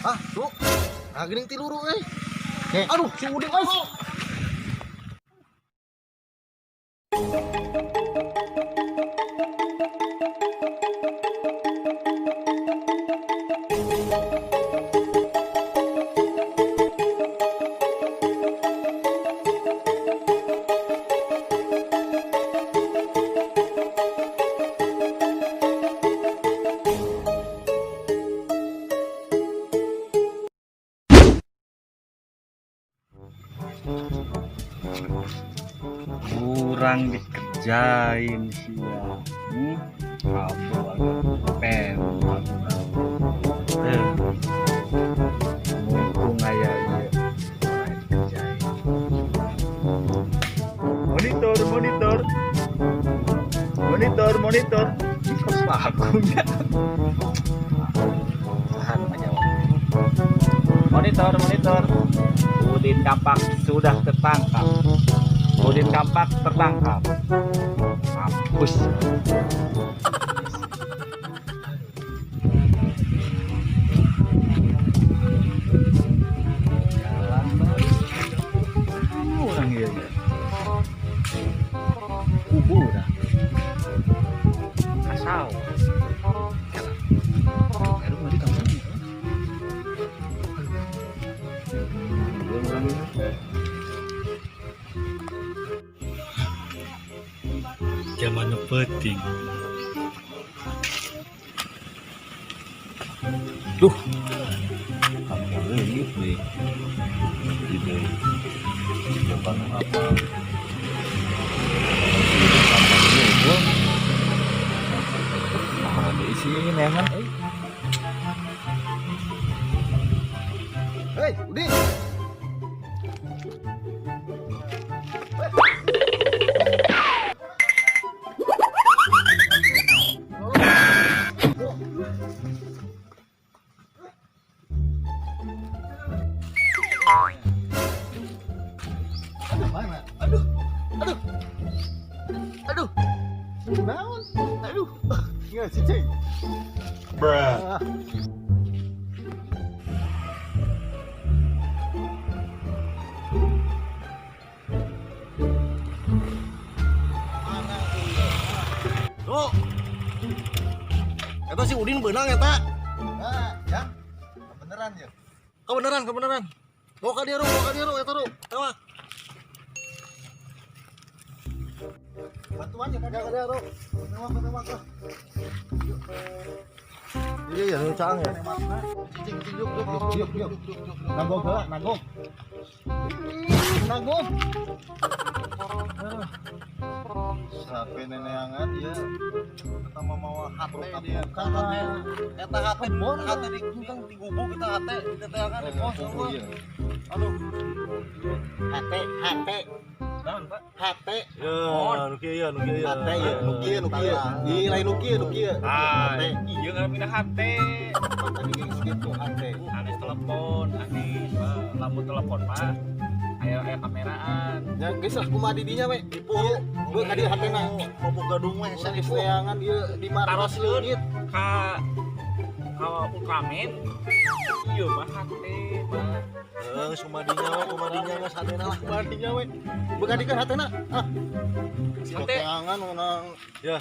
Ah, tuh. Nah, geuning tiluru euy. Aduh, si Udin euy. Kurang dikerjain sih ya. Kabur pen. Eh. Mumpung aya ieu. Kurang dikerjain. Monitor, monitor. Monitor, monitor. Ih, kos lagunya. Tahan aja. Monitor, monitor. Udin Kampak sudah tertangkap. Udin Kampak tertangkap. Mampus. Jalan baru. Mana orang ieu nya? Kuburan. Asal. Aduh, mari kamu. Aduh, orang ini. Zaman penting. Duh. Kamu leungit deh. Di depan apa? Nah, di sini memang euy. Hei, Udin. Aduh, mana? Aduh, aduh, aduh. Naon? Aduh, nggak sih, Ceng. Bruh. Ah. Tuh. Eta si Udin beunang eta. Nah, ya. Beneran ya. Kebeneran, kebeneran. Bawa ka dieu, Ru, bawa ka dieu, Ru, eta Ru. Tawa. Bantuan ya kagak ada, Ru. Newak, newak lah. Iya, iya, nu caang ya. Cicing, cicing, yuk, yuk, yuk, yuk, yuk. Nagog heula, nagog. Nagog. Sampai neneangan ya. Eta mah mawa hate dia. Hate. Eta hate mon, hate di kang di gubuk eta hate di teteangan di pos. Aduh. HT, HT. Naon, Pak? HT. Ya, nu kieu ya, nu kieu ya. HT ya, nu kieu, nu kieu. Ih, lain nu kieu, nu kieu. Ah, iya nggak pindah HT. Tadi geus kitu HT. Anis telepon, anis lamun telepon mah aya aya kameraan. Ya geus lah kumaha di dinya we. Dipuru. Beuk ka dieu HT-na. Popok gadung we Geus neangan ieu di markas Taros leungit. Ka ka Ultraman. Iya mah HT mah. Eh, sumadinya we, kumadinya geus hatena lah. Kumaha dinya we. Beuk ka dieu HT-na. Ah, HT. neangan menang Ya,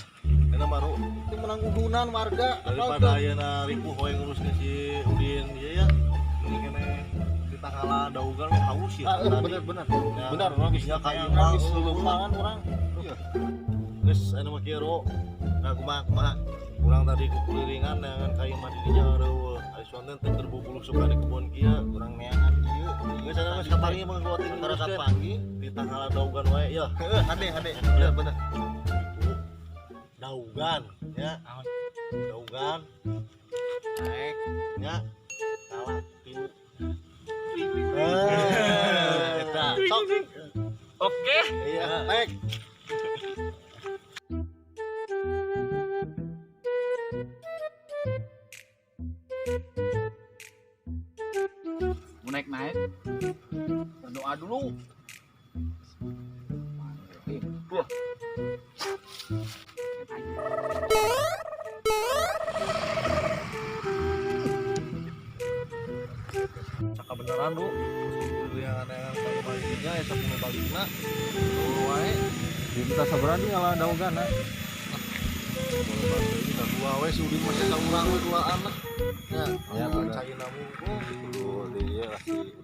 enak baru. itu menang udunan warga. Daripada ayeuna ripuh we nguruskeun si Udin ieu ya. Mending keneh kita kalah daugan we haus ya. Ah, eh, bener bener. Ya. Bener, urang geus Ya, kayak neangan geus leuleumpangan urang. Iya. Geus anu mah kieu, Ru. Nah, kumaha kumaha. Urang tadi kukuliringan neangan ka imah di dinya eueuh. Ari sonten teh keur bubuluk suka di kebon kieu. Urang neangan kieu. Geus anu geus kapanggih mah ngeuatin Antara nguruskeun. kapanggih. Kita kalah daugan wae ya. Heeh, hade hade. Bener bener. Itu daugan ya. Naon? Daugan naik ya kalah tilu. Eh, eta. Sok. Oke. Iya, naik. Mau naik-naik berdoa dulu. Wah. Beneran lu. Yang balik-baliknya ya 10 balikna. Wae. Minta sabaraha di ngalah daogana. Dua we si Udin masih saurang we duaan lah. Ya, ya bener. Caina mungkul. Kudu di ieu lah si Udin.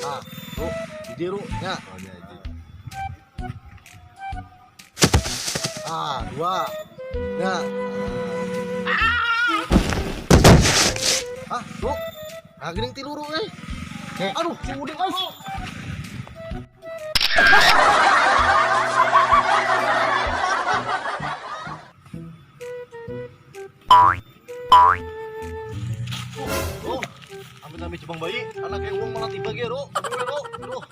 Nah, Ru, hiji Ru nya. Oh nya hiji. Ah, dua. Ya. Ah, Ru. Nah, geuning tilu Ru euy. Aduh, si Udin euy. Oh, ambil cebang bayi, anaknya uang malah tiba ge, Ru. Aduh, Ru. Aduh.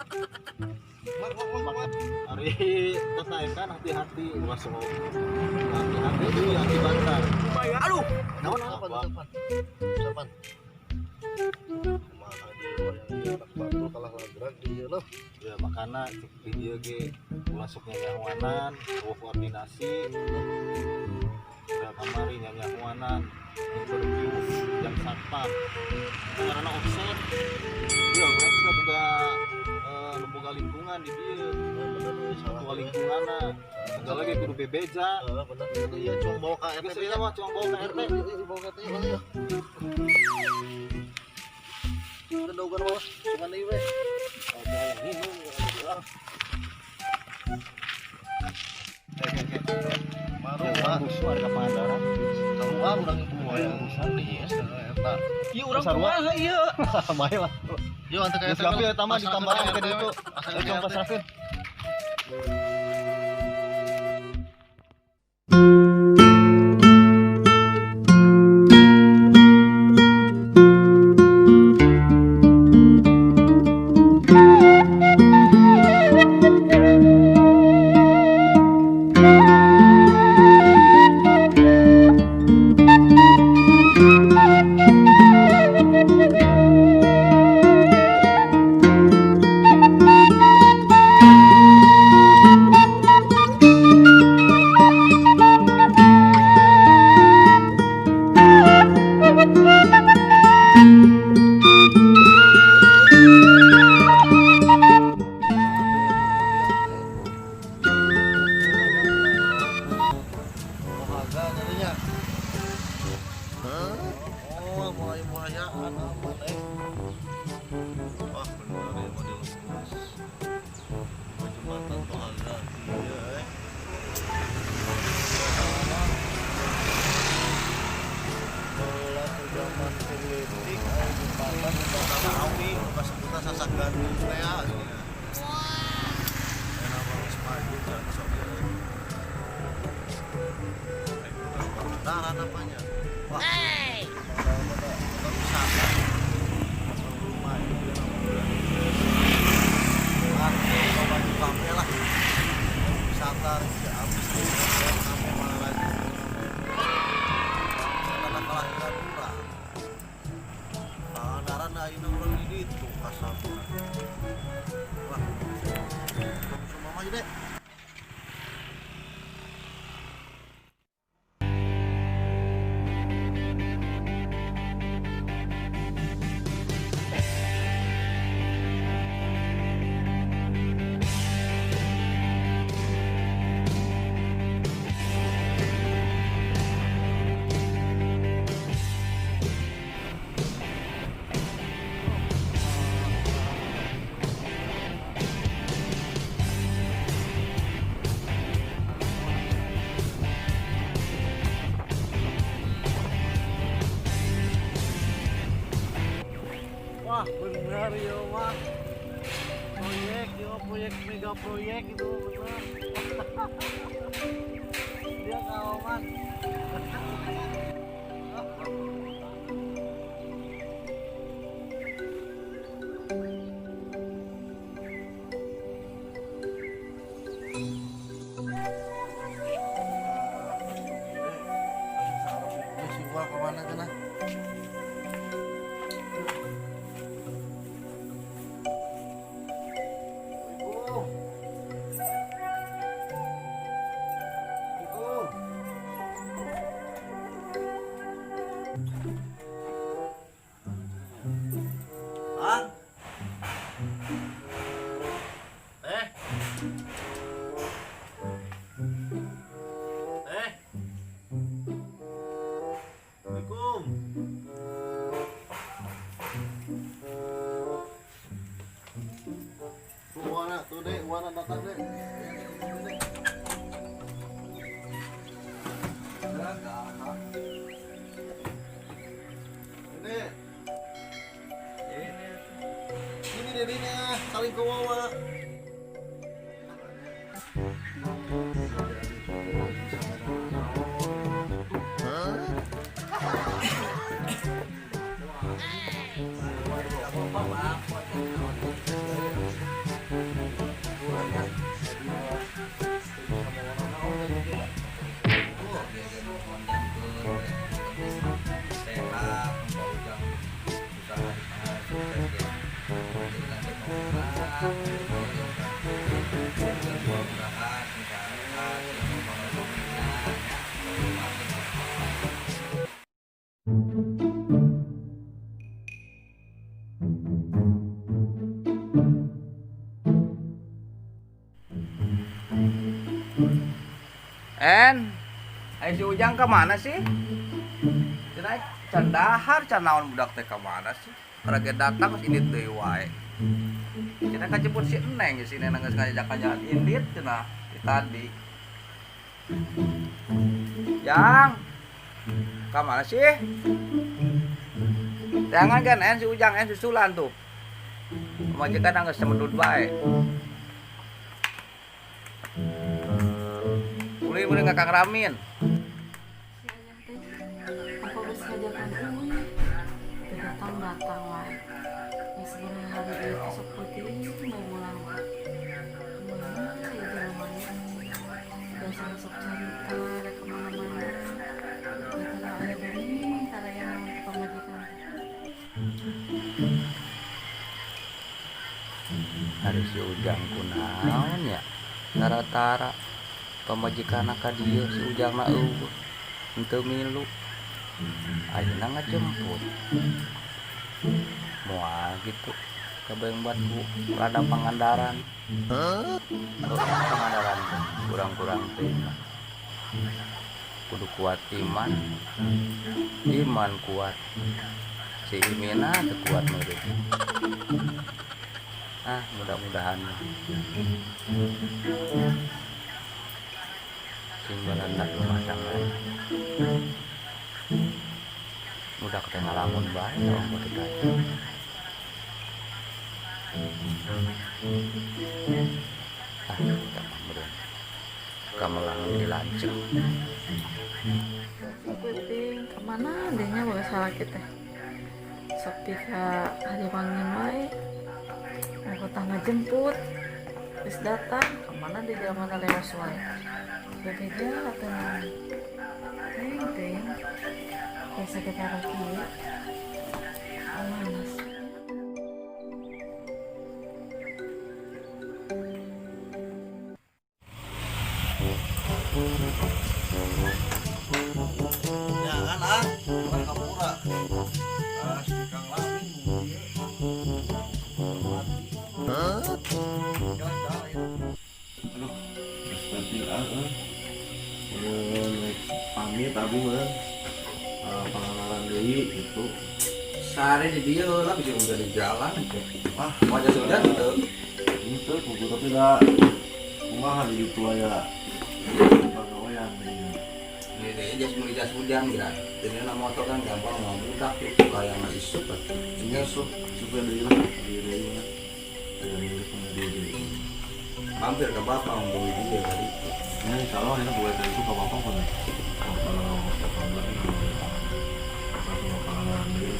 Mak, mak, mak, mak. Ari tetaikan hati-hati masuk. Hati-hati deui akibatna. Aduh. Naon apa apa? Sapan. Kumaha dia yang anak batu kalah lagrak dia loh. Ya makana cek di dieu ge ulah sok nyanyahuanan, eueuh koordinasi. Da kamari nyanyahuanan, interview jam satpam. Karena offset. Ya urang geus boga nu boga lingkungan di dieu. Ya bener euy, salah Ketua lingkunganna. Segala ge kudu bebeja. Heeh, bener. Itu iya cuma bawa ka RT. Geus ieu mah cuma bawa ka RT. Bawa ka RT ya. Udah daogan mah, cuman deui we. Ada yang minum, ada yang Baru Ya mah, urang rusuh ada ka Pangandaran. kaluar urang ibu hayang nih, eta. Ieu urang Sarua. kumaha ieu? Bae lah. Yo antar ka Geus RT. gapi eta mah ditambahan ke ditu. Pasrahkeun Ayo ka RT. pasrahkeun. Olahraga jadinya. Oh, mulai buayaan aman eh. Wah, bener ya model lemus. Jembatan Tohaga. Iya eh. Bola zaman politik, aya jembatan jembatan awi, pas kita sasak gandum teh ya. Enak banget maju jangan sok ya. Pangandaran apanya? Wah. Kota wisata. Rumah itu dia namanya. Wah, coba di kafe lah. Wisata ya habis tuh kafe mana lagi. Tanah kelahiran urang. Pangandaran ayeuna urang di ditu kasabuna. Wah. Kamu mama aja deh. Wah, bener ya, Wah. Proyek, ya, proyek mega proyek itu bener. Dia kawaman. Si gua kemana kena? Assalamualaikum. Teleponan datang deh. Ini. Ini dedinya saling kewawa. Sehat, Ujang usaha sukses ya. Mudah-mudahan En, ayo si Ujang kemana sih? Cenah can dahar can naon budak teh kemana sih? Rage datang geus indit deui wae. Cenah kajemput si Eneng, si Eneng geus ngajak-ngajak indit cenah di tadi. Jang, kemana sih? Jangan kan en si Ujang en susulan tuh. Majikan geus semedut bae. Uli boleh nggak Kang Ramin? Si ayah teh apa geus ngajakan uwi teu datang-datang wae. Geus beunang hari ieu teh sok peuting bae mulang. Kumaha ieu jelemana? Biasa sok carita rek kemana-mana. Teu aya deui taraya naon teh pamajikan teh. Ari si Ujang kunaon ya? Tara-tara pamajikanna ka dieu si Ujangna euweuh. Henteu milu. Ayeuna ngajemput. Moal gitu. Kabayang ku lada Pangandaran. Oh, Pangandaran teh kurang-kurang teh mah. Kudu kuat iman. Iman kuat. Si Imina teu kuat meureun. Ah, mudah-mudahan sing balandak rumah tangga. Udah teh ngalamun bae ongkoh teh tadi. Ah, kita mah meureun. Kamelang jadi lanceuk. Peuting kemana deh nya boga salaki teh. Sok pika hariwangin wae. Ongkoh tah ngajemput. Geus datang kemana deh jelema lewas wae. Bebeja atau naon. Teuing teuing. Biasa kita kieu. Kemana sih? Jangan ah, bukan kapura. Ah, si Kang Lamin ieu. Hah? Jalan jalan. Aduh, geus penting ah euy. Rek pamit abi meureun. Pangandaran deui gitu. Sare di dieu lah bisa udah di jalan. Wah, Wajah sudah teu. Itu kuku tapi da kumaha di ditu aya pagawean geuning. Ini deh jas meuli jas hujan gitu. Jadi na motor kan gampang mau budak gitu kayak nggak isup. Nya sup supaya deui lah, di deui mah. Aya milik deui deui. Mampir ke bapak ngomongin dia tadi. Ya insyaallah ini boleh dari itu ke bapak pun. Kalau kabar satu Pangandaran deui.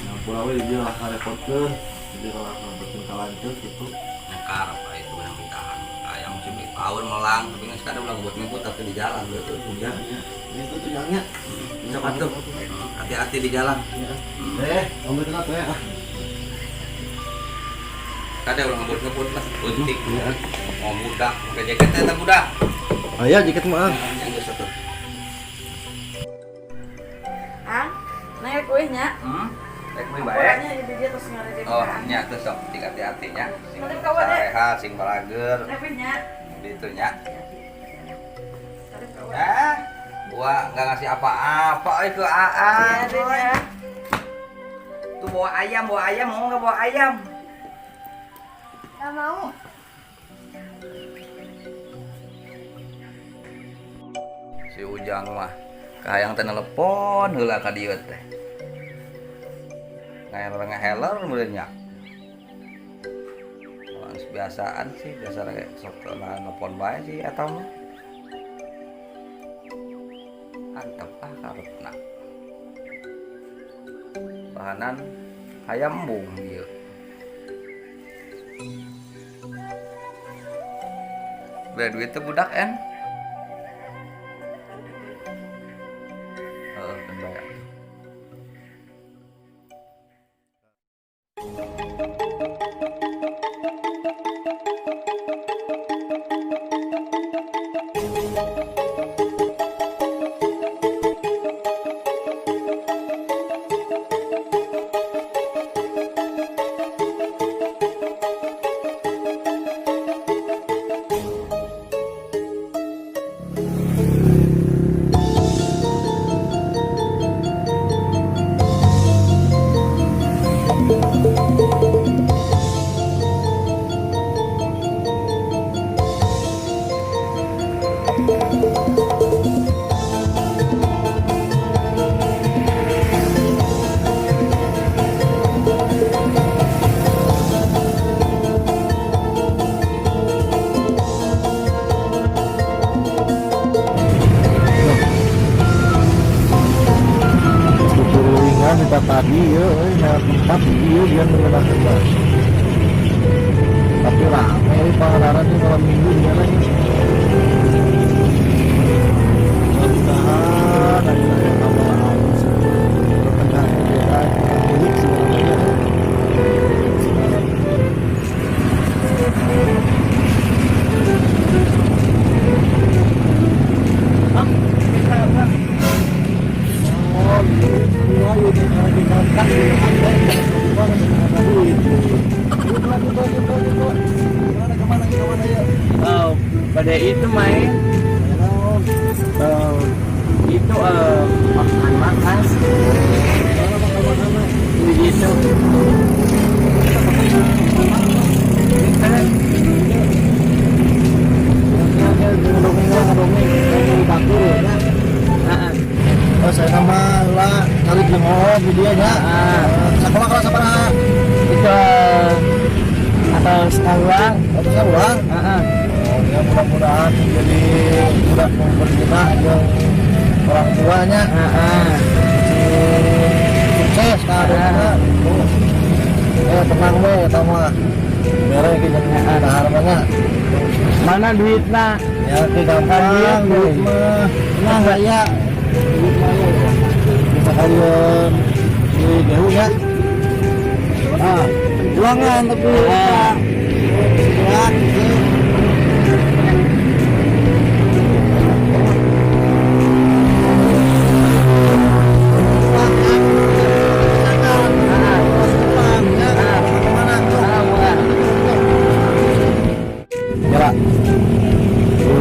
Yang pulau we dia lah ngarepotkeun, jadi kalau ngarepotkeun ka lanceuk gitu. Nyekar apa itu yang ditahan. Kayak musim tahun melang, tapi kan sekarang udah buat ngikut tapi di jalan gitu. Ya, ya. Ini tuh tuyangnya. Bisa patuh. Hati-hati di jalan. Eh, ambil kenapa ya? Kada ulah ngebut-ngebut lah, penting. Mau budak, pakai jaket eta budak. Aya jaket mah. Yang geus atuh. Ang, naik kuih nya. Rek meuli bae. Pokoknya di dieu terus ngarejeun Oh, ka Ang. nya tuh sok tik hati-hati nya. Sing Nanti kawan, deh. sarehat, sing balager, Naik kuih nya. gitu nya. Tarik kawan. Eh, gua nggak ngasih apa-apa euy ke AA. Iya, deh, ya. Tuh bawa ayam, mau nggak bawa ayam? Gak mau. Si Ujang mah kahayang teh nelepon heula ka dieu teh. Ngaheler ngaheler meureun nya. Geus biasaan sih, biasa sok nelpon bae sih eta mah. Antep ah karepna. Bahanan hayam embung ieu. Beli duit teh budak en. Heeh, kan bae. Kukurulingan kita tadi ya, nah, tempat dia dia menggunakan bus. Tapi rame Pangandaran ini malam minggu dia lagi. Mudah-mudahan ada yang kabar halus. Pertengkaran beda, milik sebenarnya. Oh, iya, Oh, pada itu main itu makan makan begitu. Oh, saya nama lah cari jengol di dia ya. Sekolah kelas apa? Itu atau sekolah. Atau sekolah. Oh, ya mudah-mudahan menjadi budak berguna yang orang tuanya. Sukses karirnya. Tenang we eta mah. Mere ge jeung dahar mah. Mana duitna? Ya ge gampang duit mah. Nah, ya. Duit mah ya. Bisa kalian di jauh ya. Ah, ulangan tapi ya. Ya,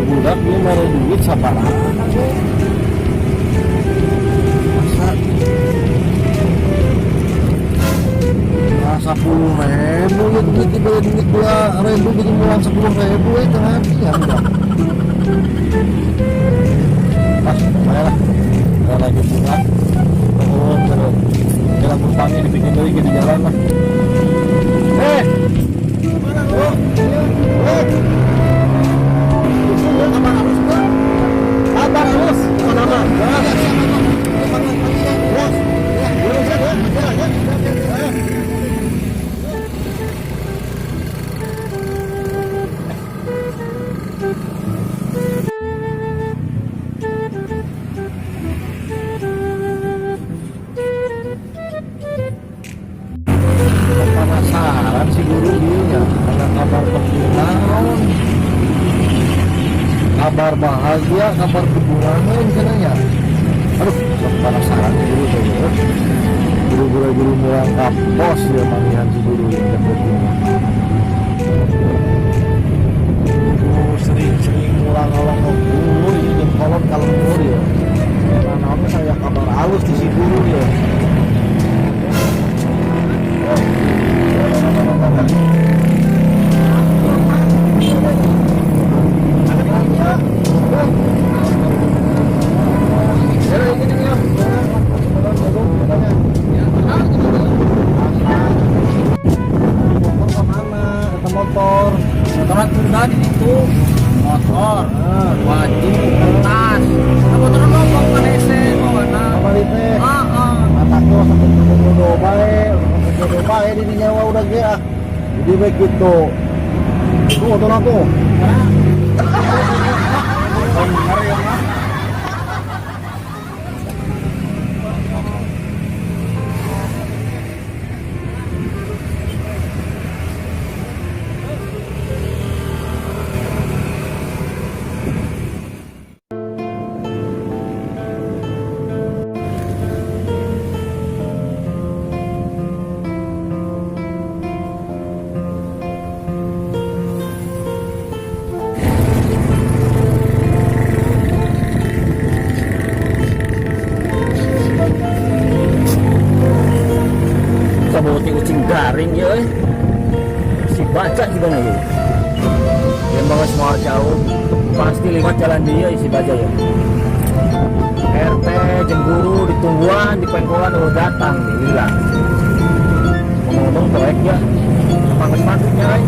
budak dia mere duit sabaraha. Masa 10.000 ya duit dibeli duit 2.000 bikin uang 10.000 ya tengah ya udah. Pas saya lah, kita lagi pulang, terus jalan kupangnya dibikin lagi di jalan lah. Mana lu? Kabar halus, kabar halus. Penasaran si guru dia karena kabar kepulangan, kabar bahagia, kabar kepulangan katanya. Aduh, penasaran si guru tuh. Guru-guru mulang kapos ya panggilan si guru yang jemputnya. Sering-sering mulang-mulang ngebur, ini jam kolot kalau ngebur ya. Karena namanya saya kabar halus di si guru ya. Masa bodoh bae, bodoh bae di dinya mah udah ge ah. Jadi baik gitu. Tuh motor aku. Bener ya mah. Kamu ucing garing ya euy. Si baca juga nih. Yang banget semua jauh pasti lewat jalan dia si baca ya. RT jeung guru ditungguan di pengkolan udah datang nih lila. Ngomong-ngomong proyek ya. Apa geus patutnya euy.